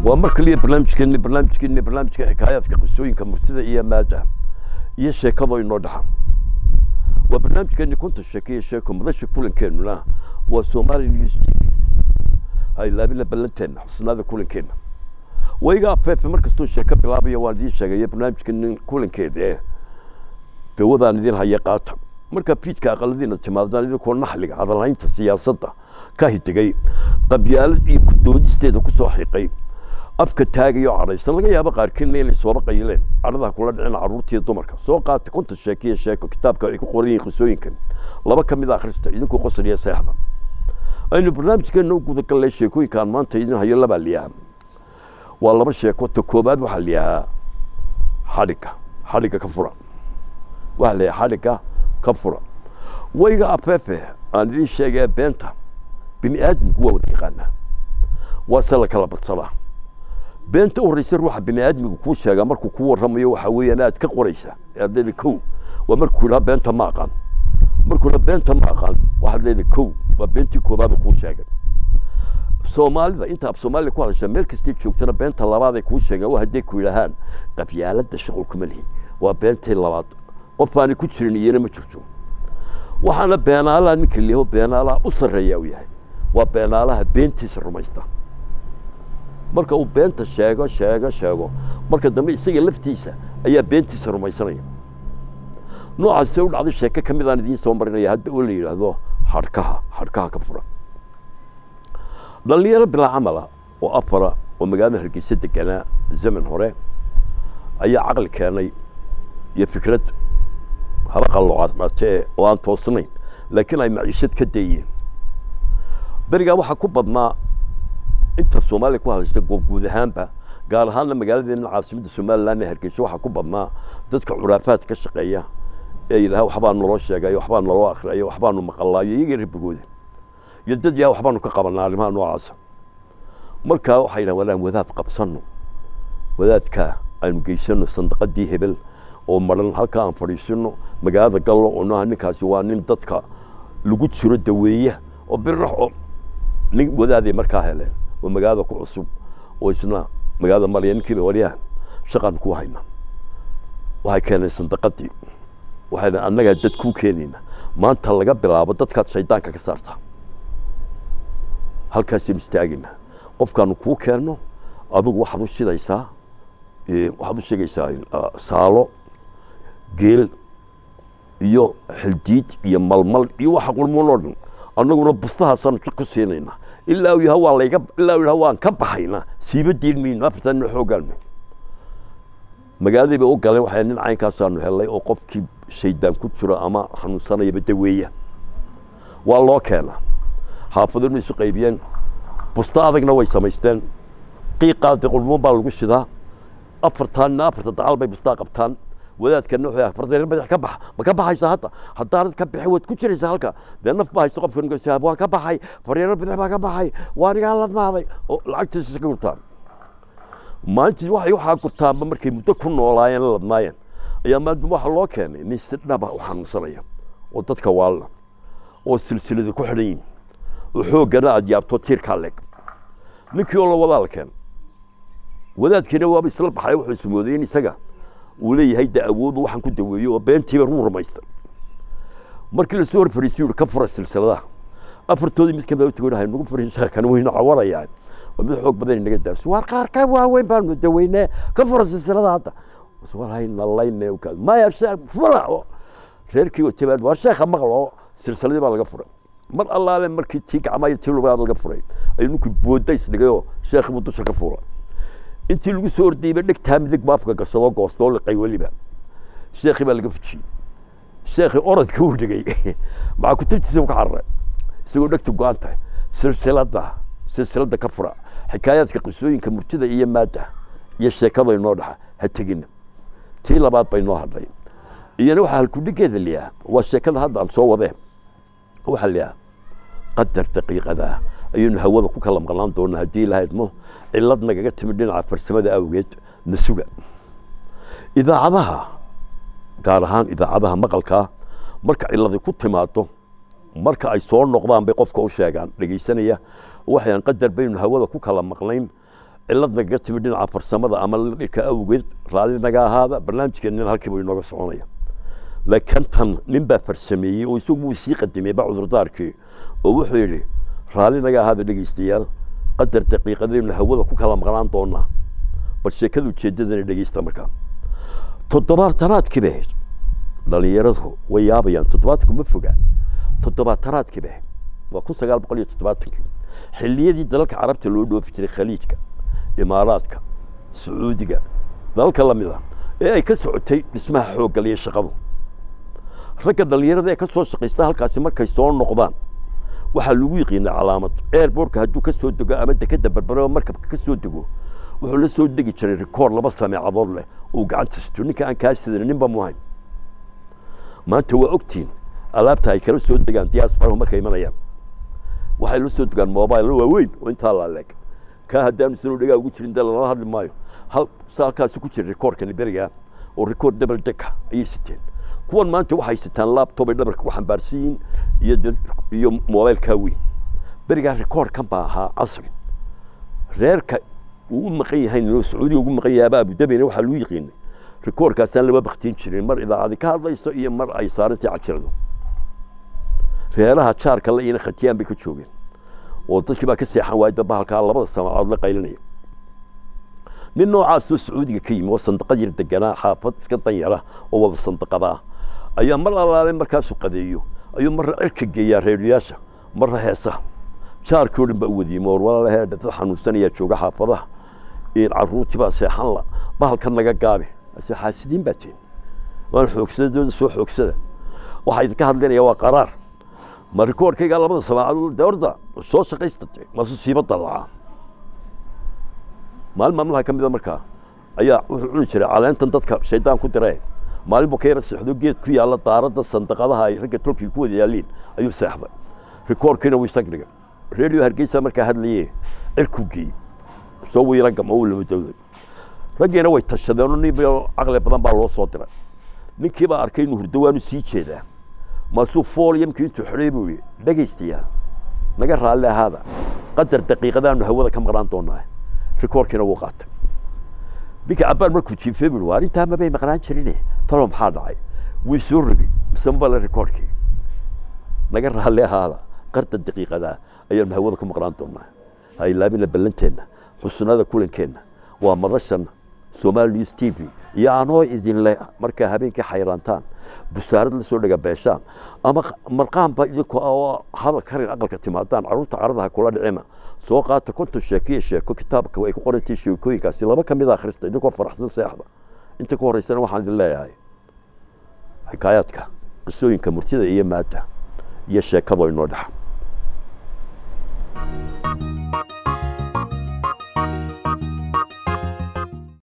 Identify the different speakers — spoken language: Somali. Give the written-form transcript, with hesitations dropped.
Speaker 1: Waa mar kaliya barnaamijkeeni, barnaamijkeeni, barnaamijka xikaayaadka, qisooyinka, murtida iyo maada iyo sheekado inoo dhaxa. Waa barnaamijkeeni 50 sheeko iyo sheeko. Madasha kulankeenuna waa Somali News TV. Ha ilaabina ballanteenna, xusnaada kulankeenna. Wayga Afeefe mar kastuu sheeko bilaabaya waan idiin sheegaya barnaamijkeeni kulankeeda ee dawadaan idin haya qaata. Markaa fiidka aqaladiina timaadaan, idinkoo naxliga hadalhaynta siyaasadda ka hidigay, qabyaalad iyo kudoodisteeda kusoo xiiqay, afka taagayo, cadhaysan, laga yaabo qaarkiinna inay sooba qayileen, cadhadaha kula dhicin carruurtiiyo dumarka. Soo qaata 50 sheeko iyo sheeko, kitaabka ay ku qoran yihiin qisooyinkan laba ka mid a akhrista idinkoo qosol seexda. Aynu barnaamijkeena u gudagallay. Sheekooyinkaan maanta idin hayo labaa liyaha, waa laba sheeko. Ta koobaad waxaa liyahaa xadhigga, xadhigga ka fura. Waxaa la yahaa xadhigga ka fura. Wayga Afeefe aan idiin sheegaya, beenta bini aadamku waa wada yaqaanaa, waa se la kala badsadaa. Beenta u horreysa ruuxa bini aadmigu kuu sheegaa markuu kuu warramayo waxaa weeyaan aad ka qoraysaa aad leedahay kow, waa markuu yidhaha "Beenta ma aqaan." Markuu yidhaha "Beenta ma aqaan", waxaad leedahay kow, waa beentii koobaad kuu sheegay. Soomaalida inta af Soomaaliya ku hadasha meel kastay joogtana, beenta labaad ay kuu sheegaan waa hadday ku yidhaahaan "Qabyaaladda shuqul kuma lihi." Waa beentii labaad. Qof aanay ku jirin iyana ma jirto. Waxaana beenaalaha ninka liho beenaalaha u sarreeya uu yahay waa beenaalaha beentiisa rumaysta. Marka uu beenta sheego, sheego, sheego, marka dambe isaga laftiisa ayaa beentiisa rumaysanaya. Noocaasee u dhacday sheeko ka mid aan idiin soo marinaya hadda oo la yidhaahdo xadhkaha, xadhkaha ka fura. Dhallinyaro bilaa camala oo afara oo magaalada Hargeysa deganaa zaman hore ayaa caqli keenay iyo fikrad haba qalloocatee oo aan toosnayn, laakiin ay maciishad ka dayeen. Berigaa waxaa ku badnaa inta Soomaaliya ku hadashta guud ahaanba, gaar ahaanna magaaladeena caasimadda Somaliland ee Hargeysa, waxaa ku badnaa dadka curaafaad ka shaqeeya ee yidhaha waxbaa naloo sheegayo, waxbaa naloo akhriyayo, waxbaanu maqalaayo, iyaga rabbigooda iyo dad yaa waxbaanu ka qabanaa arrimaha noocaasa. Markaa waxay yidhahan walaan wadaad qabsanno, wadaadka aynu geysano sandaqadii hebel oo maran, halka aan fadhiisino, magaalada gallo oo nooha ninkaasi waa nin dadka lagu jiro daweeya oo birrax oo nin wadaaday. Markaa heleen oo magaalada ku cusub oo isna magaalada maraya. Ninkiiba waryahan shaqaan ku hayna. Waxay keeneen sandaqadii, waxay dhahen annagaa dad kuu keenayna, maanta laga bilaabo dadkaad shaydaanka ka saartaa, halkaasaynu istaagaynaa. Qofkaanu kuu keenno adigu waxaad u shidaysaa, waxaad u sheegaysaa saalo geel iyo xildiid iyo malmal iyo waxa qurmuun oo dhan, annaguna bustahaasaanu jiq ku siinaynaa ilaa uu yaha waa layga, ilaa uu yaha waan ka baxaynaa, siiba diin mayno, afartan xooggaanu. Magaaladii bay u galeen, waxay nin caynkaasaanu helay oo qofkii shaydaan ku jiro ama xanuunsanayaba daweeya. Waa loo keenaa. Xaafaduna isu qaybiyeen, busto adagna way samaysteen, qiiqaadi qurmuun baa lagu shidaa. Afartaanna afarta dacal bay bustaa qabtaan. Wadaadkana wuxuu yahay fardeer madax ka bax, ma ka baxaysa hadda? Haddaanad ka bixin waad ku jiraysaa halka. Dee naf baa haysa qofka ninkaas, waan ka baxay, faryeero bidix baa ka baxay, waa anigaa ladnaaday oo lacagtiisa ka gurtaan. Maalintii waxay waxaa gurtaanba markay muddo ku noolaayeen, la ladnaayeen, ayaa maalin waxaa loo keenay nin si dhaba u xanuunsanaya oo dadka waalna oo silsilada ku xidhan yihin oo xooggana aad yaabto tiirkaa leeg. Ninkii oo la wadaa la keenay, wadaadkiina waaba isla baxay. Wuxuu ismooday in isaga uu leeyahay de awoodu waxaan ku daweeyo oo beentiiba ruu rumaystay. Markii lasoo hor fariisay yidhi ka fura silsiladaha. Afartoodii mid kamid u tago hay nagu furin, sheekhan waynu cawarayaa, waa mid xoog badan, inaga daabso, waar qaar ka waaweyn baanu daweynee, ka fura silsilada hadda. War hayna layne maya, sheekh fura. Reerkii watay waar sheekha maqal oo silsiladii baa laga furay. Mar allaale markii tii gacmaha iyo tii lugaha laga furay ayuu ninkii booda isdhigayoo sheekhii buu dusha ka fuulay. Intii lagu soo ordayba dhegtaa midig baa afka gashadoo goostoo liqay. Weliba sheekhii baa laga fujiyey. Sheekhii orodka uu dhigay maxaa kutubtiisa ka cararay isagoo dhegtu go-an tahay. Silsiladda, silsiladda ka fura. Xikaayaadka, qisooyinka, murtida iyo maada iyo sheekada inoo dhaxa ha tegina. Tii labaad bay noo hadhay iyana waxaa halkudhigeeda liyaa, waa sheekada hadda aan soo wadee, waxaa liyaa qadar daqiiqada ayaynu hawada ku kala maqnaan doonaa haddii Ilaha idmo, cillad nagaga timid dhinaca farsamada awgeed. Na suga. Idaacadaha, gaar ahaan idaacadaha maqalkaa, marka cilladi ku timaado Marka ay soo noqdaan bay qofka u sheegaan dhegeysanaya, waxaan qadar baynu hawada ku kala maqnayn, cilad nagaga timid dhinaca farsamada ama dhirka awgeed, raalli naga ahaada, barnaamijkeenina halkii buu inooga soconaya. Laakiin tan nin baa farsameeyey oo isagu wuu sii qadimay ba cudurdaarkii, oo wuxuu yidhi raalli naga ahaada dhegeystayaal, qadar daqiiqadaynu hawada ku kala maqnaan doonaa, bal sheekada ujeeddadana dhegeysta. Markaa toddobaatanaadkii bay ahayd, dhalinyaradu way yaabayaan, toddobaadku ma foga, toddobaatanaadkii bay ahayd, waa 1970-kii, xilliyadii dalalka carabta loo dhoofi jiray, Khaliijka, Imaaraadka, Sacuudiga, dalalka lamid ah ee ay ka socotay dhismaha xooggal iyo shaqadu. Ragga dhalinyarada ee ka soo shaqaysta halkaasi markay soo noqdaan waxaa lagu yiqiinaa calaamad. Airportka hadduu ka soo dego ama dekadda Berbera markabka ka soo dego, wuxuu la soo degi jiray rikoor laba sameecadood leh uu gacanta sito. Ninka aan kaa sidan ninba muhayn. Maanta waa ogtiin alaabta ay kala soo degaan diasporahu markay imanayaan, waxay la soo degaan mobile waaweyn oo intaa laaleeg. Kaa haddaanu sanoo dhagaa ugu jirin dee lalala hadli maayo. Hal saalkaasi ku jira rikoorkani berigaa oo rikoor double decka ayay siteen. Kuwan maanta waxay sitaan laptop ay dhabarka ku xambaarsan yihiin iyo mobilkaa weyn. Berigaa rikoorkan baa ahaa casri. Reerka uu u maqan yahay inuu Sacuudiga ugu maqan yahay Abu Dhabina waxaa lagu yiqiinay rikoorkaasaan lama baktiin jirin, mar idaacadi ka hadlayso iyo mar ay saarantii cajirado. Reeraha jaarka la iyana khatiyaan bay ka joogeen oo dadkii baa ka seexan waayay damba halkaa labada samaacood la qaylinaya. Nin noocaasoo Sacuudiga ka yimi oo sandaqad yar deganaa, xaafad iska danyara oo wada sandaqada ah, ayaa mar alaale markaasuu qadeeyo ayuu marna cirka geeyaa reeriyaasha, marna heesaha. Jaarkii oo dhan baa u wadiyey moor walaalahe, dad xanuunsanayaa jooga xaafadaha, carruurtii baa seexan la, bahalkan naga gaabe. Ase xaasidiin baa tiin, waan xoogsadadooda soo xoogsada, waxaa idinka hadlinaya waa qaraar. Ma rikoorkaygaa labada samaacadood dee orda soo shaqaystate masu siiba dalacaa. Maalin maalmaha ka mida markaa ayaa wuxuu cuni jiray caleentan dadka shaydaan ku diree. Maalin buu ka yara seexdo, geed ku yaalla daaradda sandaqadaha ay ragga tolkii ku wada yaalliin ayuu seexday, rikoorkiina wuu isag dhigay. Redio Hargeysa markaa hadlayee cirkuu geeyey, soo wiira gam oo uu lama dawday. Raggiina way tashadeen oo nin caqli badan baa loo soo diray. Ninkii baa arkay inuu hurdo waanu sii jeedaa, maasuu foolyamkii intuu xidhay buu yidhi dhegaystayaal naga raalli ahaada, qadar daqiiqadaanu hawada ka maqnaan doonaa. Rikoorkiina wuu qaatay. Ninka cabbaan markuu jiifay buu waa arrintaa mabay maqnaan jirine, talo maxaa dhacay? Wuu soo rogay mise mabale rikoorkii, naga raalli ahaada, qarda daqiiqadaa ayaanu hawada ka maqnaan doonaa. Ha ilaabina ballanteenna, xusnada kulankeenna waa madashan Somali News TV iyo anoo idinle. Markaa habeenkii xayraantaan, busaarad la soo dhega beeshaan ama marqaanba idinkoo oo hadal karin aqalka timaadaan, carruurta caradaha kula dhicina, soo qaata 50 sheeko iyo sheeko kitaabka ay ku qorantay. Sheekooyinkaasi laba ka mid a akhrista, idinkoo faraxsan seexda. Inta ka horreysana waxaan idin leeyahay xikaayaadka, qisooyinka murtida iyo maadda iyo sheekadoo inoo dhexa.